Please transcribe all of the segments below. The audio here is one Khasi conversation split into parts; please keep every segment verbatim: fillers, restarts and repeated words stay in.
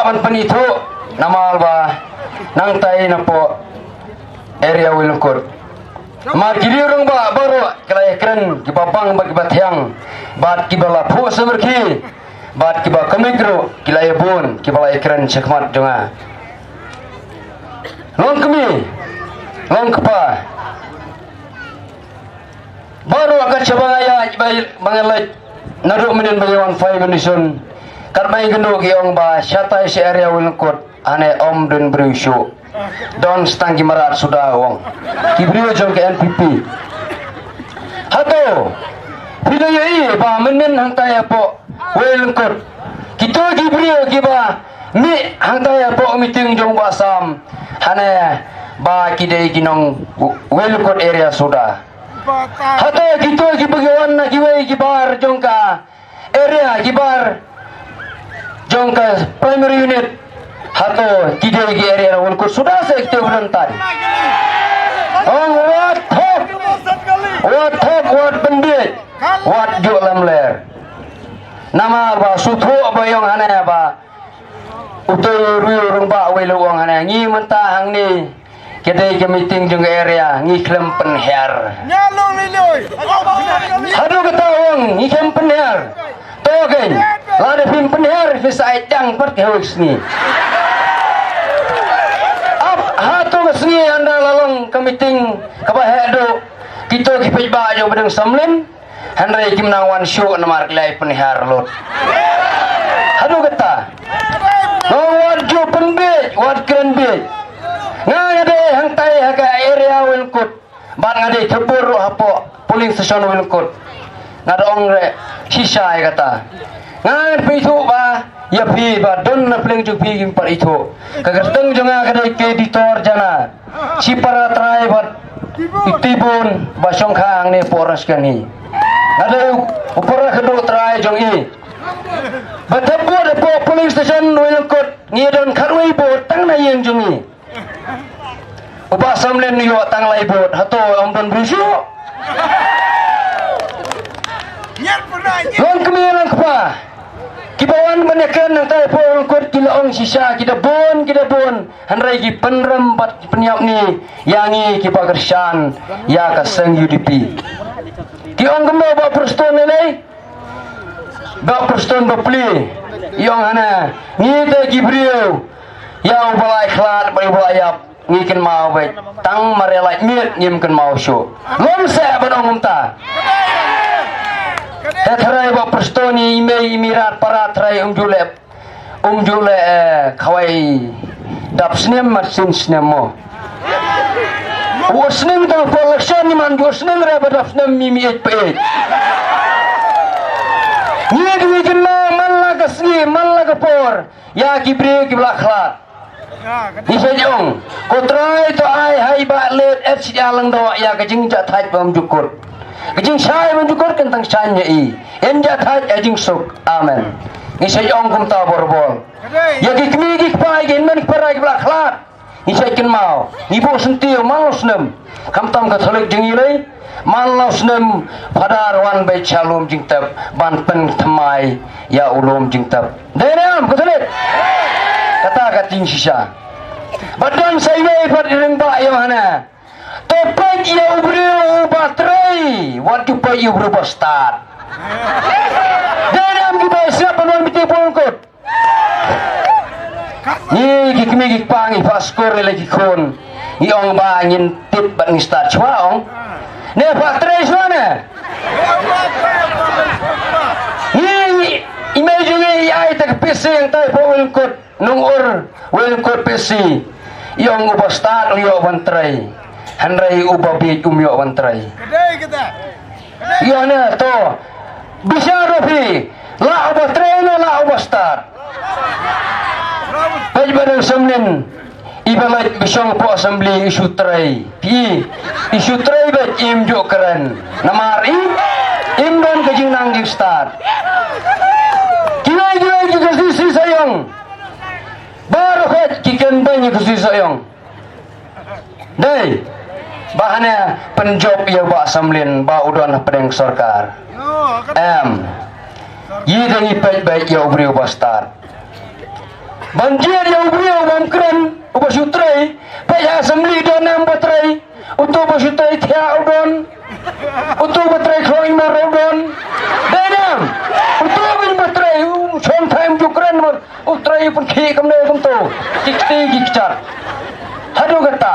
ban pynithuh namar ba nangtai napoh area Wei Lyngkut. Namar ki riew rangbah baroh ki la ïakren kiba bang bad kiba thiang bad kiba la phuh sumar ki bad kiba kmie ruh ki la ïabun kiba la ïakren shakhmat jong nga. Long kmie, long kpa. Baroh kat shaba nga ïaid ba nga leit naduh mynnin ba ïa wan five nation. Kat ba ïa kynduh ki ong ba shatai sha area Wei Lyngkut hane ym don briew shuh. Don stang ki mrad suda ong. Ki briew jong ka N P P. Hato phi da ïohi ba mynnin hangtai hapoh Wei Lyngkut kito ki briew kiba mih hangtai hapoh meeting jong Bah Sam hane ba ki dei ki nong Wei Lyngkut area suda. Hato kito kiba ki wan na kiwei ki bar jong ka area ki bar jong ka primary unit. Hato ki dei ki area Wei Lyngkut suda se kito ba don tan. Ong wat thok, wat thok, wat pynbiej, wat juh lamler. Namar ba shu thuh ba ïong hane ba uto u riew rangbah Wei Lyngkut ong hane ngi mynta hangne. Ka dei ka meeting jong ka area ngi khlem pynhiar. Haduh kata ong ngi khlem pynhiar. To kein lada phim pynhiar phi sa ai dang pat ka hawei sngi. Ap hato ka sngi ynda la long ka meeting kaba heh duh kito ki paidbah jong Pdeng Samlin. Hynrei kim nang wan shuh namar ki la pynhiar lut. Haduh kata. Nga wat ju pynbiej, wat kren biej. Nga nga dei hangtai ha ka area Wei Lyngkut. Bad nga dei thebur ruh hapoh polling station Wei Lyngkut. Nga da ong re shisha ïa kata. Nga ngan pynithuh ba ïa phi ba don na pdeng jong phi kim pat ithuh. Ka kyrteng jong nga ka dei K D Tor Jana. Shipara trai bad itibun ba shongkha hangne por na shkani. Nga dei u para khadduh trai jong i. Ba thep vote hapoh polling station Wei Lyngkut ngi don khatwei vote tang na ïing jong i. U Bah Samlin u ïoh tang lai vote hato ym don briew shuh. Long kmie long kpa. Kiba wan ban ïakren nangta hapoh Wei Lyngkut ki la ong shisha ki da bun ki da bun. Hynrei ki pynrem bad ki pynïap ngi ïa ngi kiba kyrshan ïa ka seng U D P. Ki ong kumno Bah Prestone lei? Bah Prestone bapli i ong hana ngi te ki briew ïa uba lai khlad bad uba lai ïap ngi kynmaw bad tang mar ïa lait miet ngim kynmaw shuh. Lom seh ban ong kumta. Te tharai Bah Prestone i mei i mirat para tharai um ju leh um ju leh, eh, khawai dap snem mat sin snem mo. U snem tang hapoh election ni man ju snem re ba dap snem mi mi ej pa ej. Ngi dei kynmaw man la ka sngi man la ka por ïa ki briew kiba la khlad. Ngi sa jong ko Trai to ai hai ba let et sha lang doh ïa ka jingjahthait bym jukut. Ka jingshai bym jukut kan tang shai ïa i. Em jahthait ïa jingsuk. Amen. Ngi sa jong kumta borbor. Ïa ki kmie ki kpa ïa ki hynmen ki para kiba la khlad. Ngi sa kynmaw ngi buh syntiew man la u snem. Khamtam Katholik jong ngi lei man la u snem Phadar wan beit sha lum jingtep ban pynthymmai ïa u lum jingtep. Dei ne em Katholik? Kata ka ting shisha. Bad don sa iwei pat i rangbah ïa hana. To peit ïa u briew uba trei wat ju peit ïa u briew ba stad. Dei ne em kiba ïasngap ban wan meeting Wei Lyngkut? Ngi ki kmie ki kpa ngi pha skor ne la ki khun. Ngi ong ba ngin tip bad ngi stad shuwa ong. Ne pha trei shuwa ne. Ngi i mei jong ngi i ai ta ka pisi yang tai pa Wei Lyngkut. Nong ur Wei Lyngkut pisi. I ong uba stad u ïoh ban trei. Hynrei uba bieit um ïoh ban trei. Ïa ne to. Bishar ruh phi. La uba trei ne la uba stad. Peit ba dang samlin. Iba lait bishong po assembly isu trei. Phi isu trei ba im ju kren. Namar i im don ka jingnang jingstad. Kiwei kiwei ki ka sisi sayong. Baroh ki kren ba ni ka sisi sayong. Dei ba hane pynjop ïa ba samlin ba u don hapdeng sorkar. Em. Yi dang i peit beit ïa u briew ba stad. Ban jied ïa u briew bym kren, uba shu trei, peit ha assembly don em ba trei, uto ba shu trei thiah u don, uto ba trei khlong imar u don. Dei ne em? Uto ba ba trei, u shong thaim ju kren, u trei pynkhih kumne kumto. Ki kti ki kjat. Haduh katta.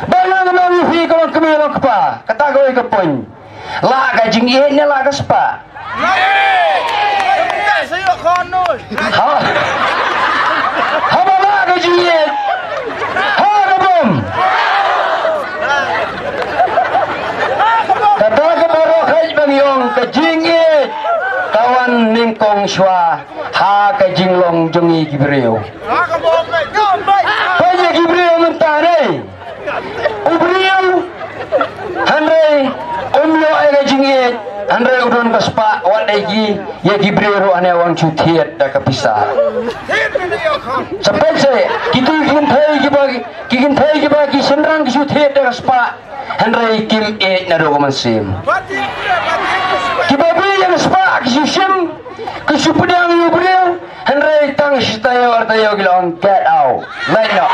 Ba nga nang ïa phi ka long kmie long kpa. Kata kawei ka point. Lah ka jingïeit ne lah ka spah? Ha? Haba lah ka jingïeit, ha ka bym? Kata ka baroh ka jingïeit, ong ka jingïeit ka wan nyngkong shuwa ha ka jinglong jong ngi ki briew. Peit ïa ki briew mynta dei u briew, hynrei um ïoh ïa ka jingïeit, hynrei u don ka spah. Wat dei ki, ïa ki briew ruh hane wan shu thied da ka pisa. Sa peit se, kito ki kynthei kiba, ki kynthei kiba ki shynrang ki shu thied da ka spah, hynrei kim ïeit naduh ka mynsiem. Kiba bieit ïa ka spah ki shu shim, ki shu pdiang ïa u briew, hynrei tang shi taïew ar taïew ki la ong, "Get out." Leit noh.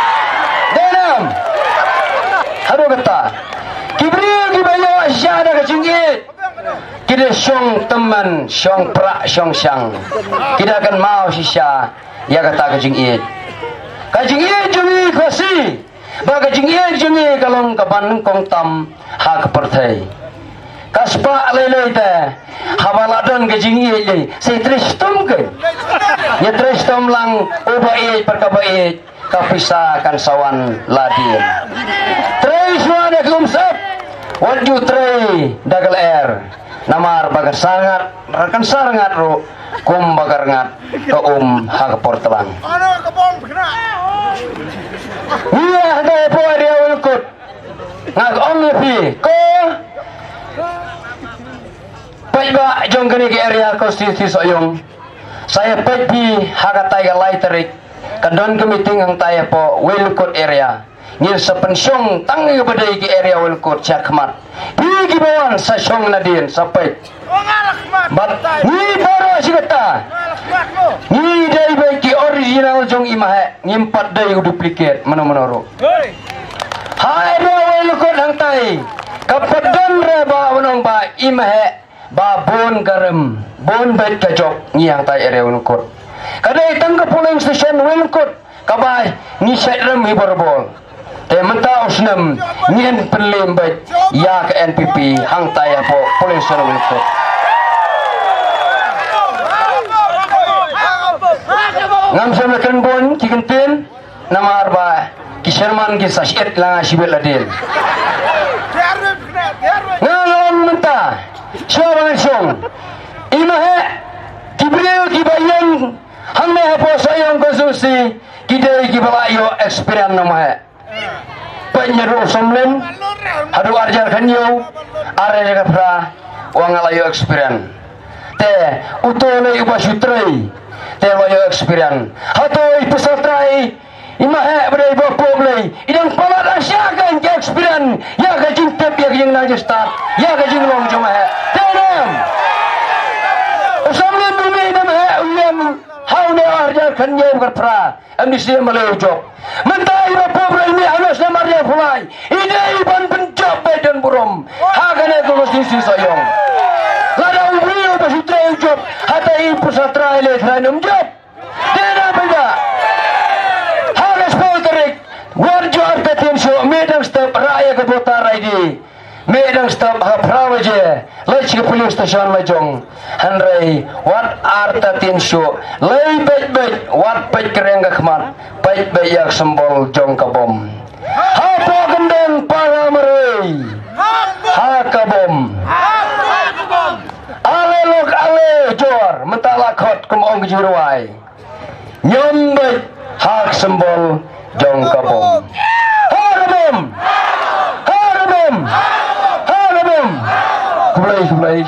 Dei ne em? Haduh katta. Ki briew kiba ïoh shisha da ka jingïeit, ki da shong tymmen, shong prah, shong shang. Ki da kynmaw shisha ïa kata ka jingïeit. Ka jingïeit jong ngi Khasi, ba ka jingïeit jong ngi ka long kaba nyngkong tam ha ka pyrthei. Ka spah lei lei te, haba la don ka jingïeit lei, sa trei shitom ke. Ïa trei shitom lang, uba ïeit bad kaba ïeit, ka pisa kan sa wan la dien. Trei shuwa da ka umsyep, wat ju trei da ka lyer. Namar ba ka sangad, kan sa rngat ruh kumba ka rngat ka um ha ka por tlang. Ngi ïa hynda ïa poi area Wynlukut, nga ong ïa phi, ko paidbah jong kane ka area constituency Sohiong, sa ïa peit phi ha katai ka lai tarik, ka don ka meeting hangtai hapoh Wynlukut area. Ngin sa pynshong tang ïa kaba dei ki area Wynlukut shakhmat. Phi kiba wan sa shong nadien sa peit. Bad ngi baroh shi katta, ngi dei beit ki original jong i Maheh, ngim pat dei u duplicate mano mano ruh. Ha area Wynlukut hangtai, ka pat don re ba wan ong ba i Maheh ba bun ka rem, bun beit ka jop ngi hangtai area Wynlukut. Ka dei tang ka polling station Wynlukut kaba ngi shait rem hi barabor. Te mynta u snem ngin pynlem beit ïa ka N P P hangtai hapoh polling station Wynlukut. Ngam shym la kren bun ki kyntien, namar ba ki chairman ki sa shit la nga shibit la dien. Nga long mynta, shuwa ba ngan shong, i Maheh, ki briew kiba ïeng hangne hapoh Sohiong constituency, ki dei kiba la ïoh experience na Maheh. Peit naduh u Samlin haduh arjar khañiew, arjar khatphra, wa nga la ïoh experience. Te uto lei uba shu trei, te la ïoh experience. Hato i pisa trai, i Maheh ba dei ba pop lei, i dang palat a sha ka experience ïa ka jingtip, ïa ka jingnang jingstad, ïa ka jinglong jong Maheh. Te nem u Samlin u mih na Maheh, u ïeng ha une arjar khañiew khatphra. M D C M L A u jop. Mynta i ba pop rei mih ha u snem arjar phew lai, i dei ban pynjop beit don burom ha kane ka constituency Sohiong. Lada u briew ba shu trei u jop, hata i pisa trai le trai nym jop. Dei na pynjop. Ha ka spah tarik, wat ju artatien shuh, mih dang step, rah ïa ka voter I D. Mih dang step ha phra baje, leit sha ka polling station la jong. Hynrei wat artatien shuh, leit beit beit, wat peit ka reng ka khmat, peit beit ïa ka symbol jong ka bom. Hapoh kyndong para marwei, ha ka bom. Ale lok ale jor, mynta la khot kum ong ka jingrwai. Ñiom beit ha ka symbol jong ka bom. Ha ka bom! Ha ka bom! Ha ka bom! Khublei, khublei.